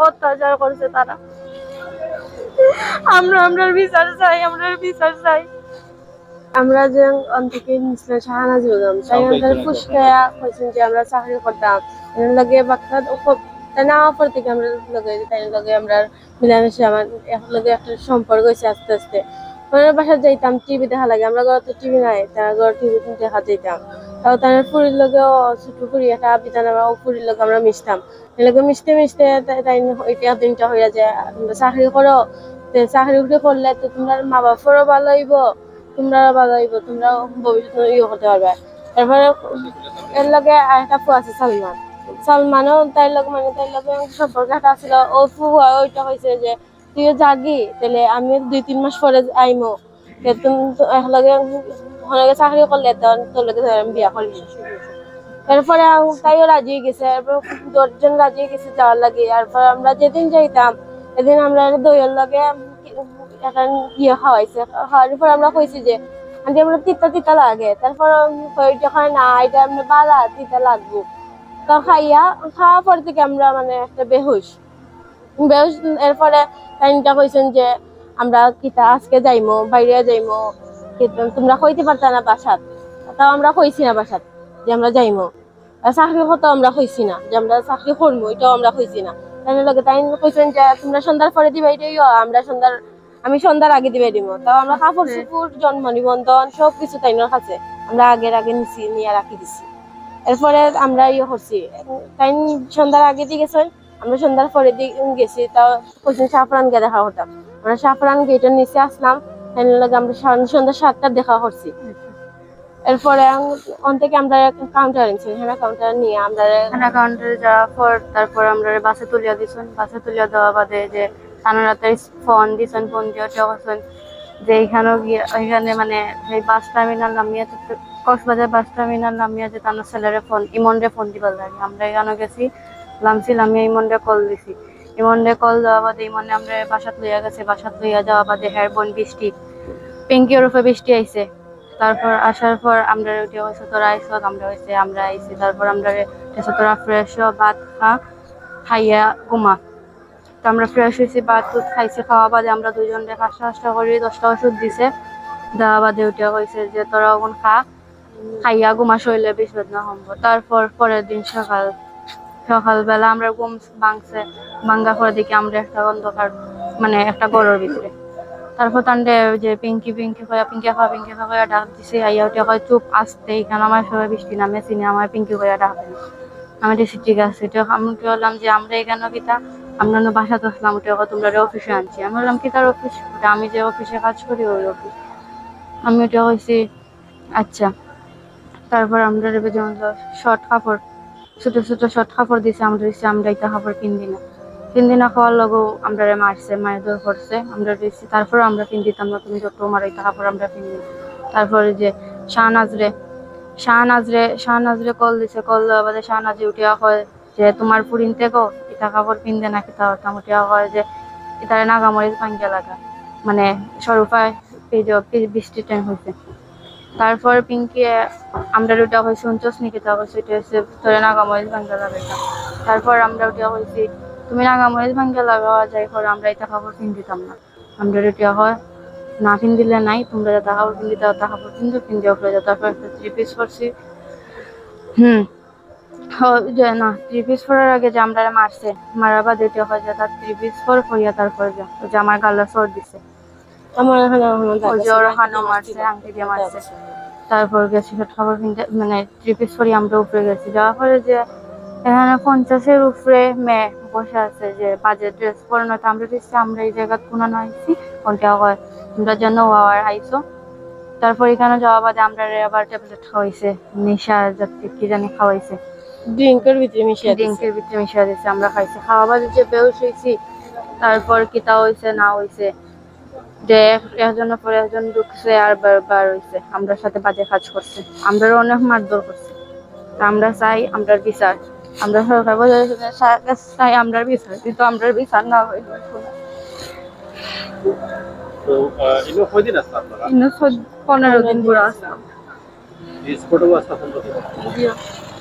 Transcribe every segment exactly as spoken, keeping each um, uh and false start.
অত্যাচার করছে তারা। আমরা আমরার বিচার চাই, আমরার বিচার চাই। আমরা যে অন থাকি নিছিলাম শাহনাজ বেগম, তাই আমরা ফুসকাইয়া কইছইন যে আমরা চাকরি করতাম। এর লগে বাক্কা খুব, তাই না, অপর থেকে আমরা লগে, তাই লগে আমরা মিলামিশা আমার এক লগে একটা সম্পর্ক হয়েছে আস্তে আস্তে। ওনার বাসাত যাইতাম, টিভি দেখা লাগে, আমরা ঘরে তো টিভি নাই, তার ঘরে টিভি দেখা যাইতাম। তাও তার ফুরির লগেও, ছোট ফুরি একটা আবিদা নামে, ও ফুরির লগে আমরা মিশতাম। এর লগে মিশতে মিশতে তা-, তাই ইটা দিনটা হইয়া যায়, "তোমরা চাকরি করো, তে চাকরি উকরি করলে তো তোমরা মা বাপরও ভালো হইব, তোমরাও ভালো হইব, তোমরাও ভবিষ্যতে ইয়ে করতে পারবে।" এরপরে এর লগে আরেকটা ফুয়া আছে সালমান, সালমানও তাই লগে, মানে, তাই লগে সম্পর্ক একটা আছিল। ও ফুয়া ওইটা কইছে যে, "তুইও যাগি, তাহলে আমি দুই তিন মাস পরে আইমু। তে তুমি তো এক লগে, এক লগে চাকরি করলে তো তোর লগে ধর আমি বিয়া করি।" এরপরে আম-, তাইও রাজি হয়ে গেছে, এরপর দশজন রাজি হয়ে গেছে যাওয়ার লাগি। এরপর আমরা যেদিন যাইতাম, এদিন আমরা দইয়ের লগে এখন ইয়ে খাওয়াইছে, খাওয়ানোর পর আমরা কইছি যে, "আন্টি, আমরা তিতা তিতা লাগে।" তারপর ওই যে কয়, "না, এটা আমরা বালা, তিতা লাগবো।" তো খাইয়া, খাওয়ার পর থেকে আমরা মানে একটা বেহুশ, বেহুশ। এরপরে তাইনটা কইছেন যে, "আমরা কিতা আজকে যাইমু, বাইরে যাইমু, কিতা তোমরা কইতে পারতা না বাসাত?" তাও আমরা কইছি না বাসাত যে আমরা যাইমু। আর চাকরির কথা আমরা কইছি না, যে আমরা চাকরি করমু, এটাও আমরা কইছি না। তাই লগে তাই কইছেন যে, "তোমরা সন্ধ্যার পরে দিবাই দিও, আমরা সন্ধ্যার, আমি সন্ধ্যার আগে দিবাই দিমু।" তাও আমরা কাপড় চোপড়, জন্ম নিবন্ধন, সব কিছু তাইনর কাছে আমরা আগের আগে নিছি, নিয়ে রাখি দিছি। এরপরে আমরা ইয়ে করছি, তাই সন্ধ্যার আগে দিয়ে গেছেন, আমরা সন্ধ্যার পরে দিয়ে গেছি। তাও কইছেন শাহপরান গিয়ে দেখা করতাম। আমরা শাহপরান গেটের নিচে আসলাম, তাই লগে আমরা সন-, সন্ধ্যা সাতটার দেখা করছি। এরপরে আম-, ওখান থেকে আমরা কাউন্টার আনছি, এখানে কাউন্টার নিয়ে আমরা এখানে কাউন্টারে যাওয়ার পর তারপর আমরা বাসে তুলিয়া দিছেন। বাসে তুলিয়া দেওয়া বাদে যে তানুর হাতে ফোন দিছেন, ফোন দিয়ে ওটা করছেন যে এখানেও গিয়ে, এখানে মানে এই বাস টার্মিনাল নামিয়া, কক্সবাজার বাস টার্মিনাল নামিয়া যে তানুর ছেলেরে ফোন, ইমনরে ফোন দিবার লাগে। আমরা এখানে গেছি, লামছি, লামিয়া ইমনরে কল দিছি। ইমনরে কল দেওয়া বাদে ইমনে আমরা বাসাত লইয়া গেছে, বাসাত লইয়া যাওয়া বাদে হের বোন বৃষ্টি, পিঙ্কি ওরফে বৃষ্টি আইছে। তারপর আসার পর আমরা উঠে হয়েছে তোরা আইসো, আমরা হয়েছে আমরা আইছি। তারপর আমরা হয়েছে তোরা ফ্রেশ হ, ভাত খা, খাইয়া ঘুমা। তো আমরা ফ্রেশ হয়েছি, ভাত টুত খাইছি, খাওয়া বাদে আমরা দুইজনরে পাঁচটা পাঁচটা করি দশটা ওষুধ দিছে। দেওয়া বাদে উঠে কইছে যে, "তোরা এখন খা, খাইয়া ঘুমা, শরীরে বিষ বেদনা কমবো।" তারপর পরের দিন সকাল, সকালবেলা আমরা ঘুম ভাঙছে, ভাঙ্গা পরে দেখি আমরা একটা অন্ধকার, মানে একটা ঘরের ভিতরে। তারপর তান্ডে ওই যে পিঙ্কি, পিঙ্কি কইয়া, "পিঙ্কি আপা, পিঙ্কি আপা" কইয়া ডাক দিছে, আইয়া উঠে কয়, "চুপ, আস্তে, এখানে আমার সবাই বৃষ্টি নামে চিনি, আমার পিঙ্কি কইয়া ডাক দেন।" আমি বলছি, "ঠিক আছে।" তো আমি বললাম যে, "আমরা এখানে কিতা, আমরা অন্য বাসাত আসলাম।" উঠে কয়, "তোমরা অফিসে আনছি।" আমি বললাম, "কিতার অফিস?" "ওটা আমি যে অফিসে কাজ করি, ওই অফিস।" আমি ওটা কইছি, "আচ্ছা।" তারপর আমরা রেবে যেমন শর্ট কাপড়, ছোট ছোট শর্ট কাপড় দিছে, আমরা দিছি, আমরা এটা কাপড় পিন্দি না, পিন্দি না খাওয়ার লগেও আমরা মারছে, মারধর করছে, আমরা দিছি। তারপর আমরা পিন্দিতাম না, তুমি যত মারো, এটা কাপড় আমরা পিন্দি না। তারপরে যে শাহনাজরে, শাহনাজরে, শাহনাজরে কল দিছে, কল দেওয়া বাদে শাহনাজে উঠিয়া কয় যে, "তোমার ফুরিন থেকে এটা কাপড় পিন্দে না কিতা?" ওটা উঠিয়া কয় যে, "এটারে নাগামরিচ ভাঙ্গিয়া লাগা।" মানে, স্বরূপায় এই যে বি-, বৃষ্টি টাইম হয়েছে। তারপর পিঙ্কি, আমরা দুটা কইছি, "শুনছস নি কিতা কইছে? এটা হচ্ছে তোরে নাগামরিচ ভাঙ্গিয়া লাগাইতাম।" তারপর আমরা উঠিয়া কইছি, "তুমি নাগামরিচ ভাঙ্গিয়া লাগাও, যাই করো, আমরা এটা কাপড় পিন্দিতাম না।" আমরা উঠিয়া কয়, "না পিন্দিলে নাই, তোমরা যেটা কাপড় পিন্দিতে, ওটা কাপড় পিন্দো, পিন্দিয়া উপরে যাও।" তারপর একটা থ্রি পিস পরছি। হুম। হ-, যে না, থ্রি পিস পরার আগে যে আমরা মারছে, মারার বাদে উঠিয়া কয় যে, "তার থ্রি পিস পর, পরিয়া তারপর যা।" ওই যে আমার গালে চড় দিছে। আমার এখানে, এখানে দাগ ওই যে আছে, ওর আংটি ওখানেও দিয়ে মারছে, মারছিল। আংটি দিয়ে মারছে। তারপর গেছি শর্ট কাপড় পিনতে, মানে, থ্রি পিস পরি আমরা উপরে গেছি। যাওয়ার পরে যে এখানে পঞ্চাশের উপরে মেয়ে বসে আছে, যে বাজে ড্রেস পরে, নয়তো আমরা দেখছি, আমরা এই জায়গাত কোনো না আইছি, কোনটা হয়, আমরা যেন আবার আইছো। তারপর এখানে যাওয়া বাদে আমরা আবার ট্যাবলেট খাওয়াইছে, নেশা জাতীয় কি জানি খাওয়াইছে। ড্রিঙ্কের ভিতরে মিশিয়ে দিছে। ড্রিঙ্কের ভিতরে মিশিয়ে দিছে, আমরা খাইছি। খাওয়া বাদে যে বেহুশ হইছি, তারপর কিতা হইছে না হইছে, যে এক-, একজনের পর একজন ঢুকছে আর বার-, বার হইছে, আমরার সাথে বাজে কাজ করছে, আমরারে অনেক মারধর করছে। তা আমরা চাই আমরার বিচার, আমরা সরকার প্রশাসনের সা-, কাছে চাই আমরার বিচার, কিন্তু আমরার বিচার না হইলে তো, আহ, ইনো কয়দিন আসলা আপনারা? ইনো চোদ্দ, পনেরো দিন পুরা আসলাম। এই স্পটেও আসলা পনেরো দিন? জি।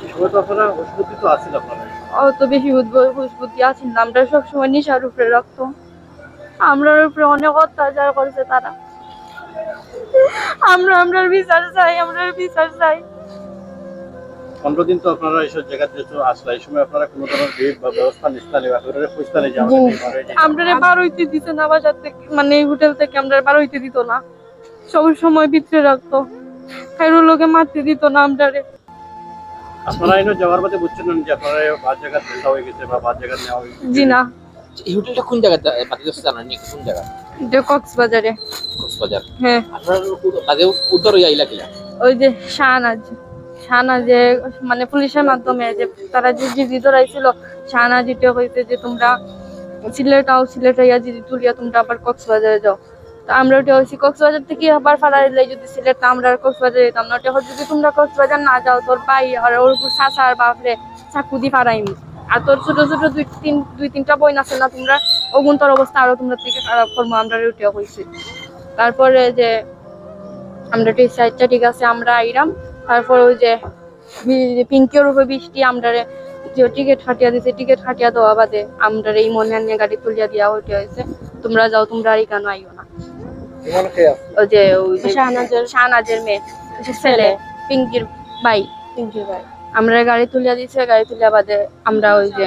এই সময় তো আপনারা অসুরক্ষিত আছেন আপনারা? অত বেশি বুদ্ধ-, বুঝ বুদ্ধি আছিল না, আমরা সবসময় নেশার উপরে রাখতো। আমরার উপরে অনেক অত্যাচার করছে তারা। আমরা আমরার বিচার চাই, আমরার বিচার চাই। পনেরো দিন তো আপনারা এইসব জায়গাত যেহেতু আসলা, এই সময় আপনারা কোনো ধরনের বিহিত বা ব্যবস্থা নিচ্ছেন না, আপনারা খুঁজতে নেই যে জি। আমরারে বার হইতে দিত না বাসার থেকে, মানে এই হোটেল থেকে আমরারে বার হইতে দিত না, সব সময় ভিতরে রাখতো, কারোর লগে মারতে দিত না আমরারে। আপনারা এনে যাওয়ার বাদে বুঝছেন না যে আপনারা বাদ জায়গাত দেখা হয়ে গেছে বা বাদ জায়গাত নেওয়া হয়ে গেছে? জি না। এই হোটেলটা কোন জায়গায় বাকি দোস্ত জানা নেই, কোন জায়গা? এটা কক্সবাজারে। কক্সবাজার। হ্যাঁ। আপনারা বাদে উদ্ধার হয়ে আইলা কিনা? ওই যে শাহনাজ, শাহনাজে মানে পুলিশের মাধ্যমে যে তারা যে জিডি ধরাইছিল, শাহনাজ এটা কইছে যে তোমরা সিলেট আও, সিলেট আইয়া জিডি তুলিয়া তোমরা আবার কক্সবাজারে যাও। তো আমরা ওটা হয়েছি কক্সবাজার থেকে আবার ফালাই দিলে যদি সিলেট, তো আমরা আর কক্সবাজারে যেতাম না। ওটা যদি তোমরা কক্সবাজার না যাও, তোর ভাই আর ওর উপর চাচা আর বাপরে চাকু দি ফারাইমু। আর তোর ছোট ছোট দুই তিন দুই তিনটা বোন আছে না, তোমরা ওগুন তোর অবস্থা আরো তোমরা থেকে খারাপ করবো, আমরা ওটা কইছি। তারপরে যে আমরা ঠিক সাইডটা ঠিক আছে, আমরা আইরাম। তারপর ওই যে বি- পিঙ্কির উপরে বৃষ্টি আমরারে যে টিকিট কাটিয়া দিছে, টিকিট কাটিয়া দেওয়া বাদে আমরারে এই মনে আনিয়া গাড়ি তুলিয়া দিয়া ওইটা হয়েছে, তোমরা যাও, তোমরা আর এখানে আইও না। ইমন কে আছে? ওই যে ওই যে শাহনাজের শাহনাজের মেয়ে, ছেলে, পিঙ্কির ভাই, পিঙ্কির ভাই। আমরা গাড়ি তুলিয়া দিছে, গাড়ি তুলিয়া বাদে আমরা ওই যে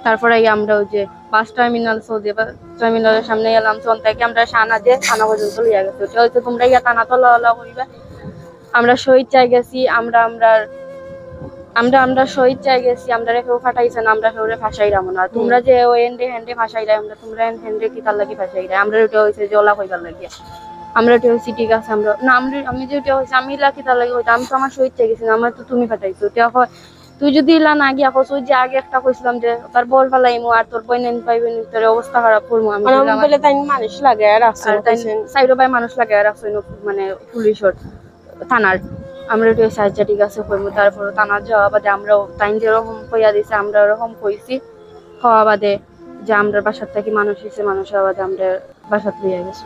তারপরে আইয়া আমরা ওই যে বাস টার্মিনাল, সৌদি বাস টার্মিনালের সামনে গেলাম। তখন থেকে আমরা শাহনাজে থানা পর্যন্ত লইয়া গেছে। ওটা হচ্ছে তোমরা ইয়া থানা তলা ওলা করিবা। আমরা শহীদ চাই গেছি, আমরা আমরা আমরা আমরা শহীদ চাই গেছি, আমরা কেউ ফাটাইছে না, আমরা কেউরে ফাঁসাইলাম না। তোমরা যে ওই এন্ডে হ্যান্ডে ফাঁসাইলাই, আমরা তোমরা এন হ্যান্ডে কি তার লাগি ফাঁসাইলাই? আমরা ওটা হয়েছে যে ওলা কইবার লাগি। আমরা ওটা হয়েছি ঠিক আছে, আমরা না আমরা আমি যে ওটা হয়েছে আমি লাকি তার লাগি হইতো, আমি তো আমার শহীদ চাই গেছি না, আমার তো তুমি ফাটাইছো। ওটা হয় তুই যদি ইলা না গিয়া কস, ওই যে আগে একটা কইছিলাম যে তার বল ফালাইমু আর তোর বইন পাইবেন তোর অবস্থা খারাপ করবো আমি মানে বললাম, বলে তাই মানুষ লাগে আর রাখছে আর তাই সাইডো ভাই মানুষ লাগে আর রাখছে মানে পুলিশর থানার। আমরা ওটা হয়েছে আচ্ছা ঠিক আছে কইমু। তারপরে থানার যাওয়া বাদে আমরা তাই যেরকম কইয়া দিছে আমরা ওরকম কইছি। খাওয়া বাদে যে আমরা বাসার থাকি মানুষ হয়েছে, মানুষ হওয়া বাদে আমরা বাসাত লইয়া গেছি।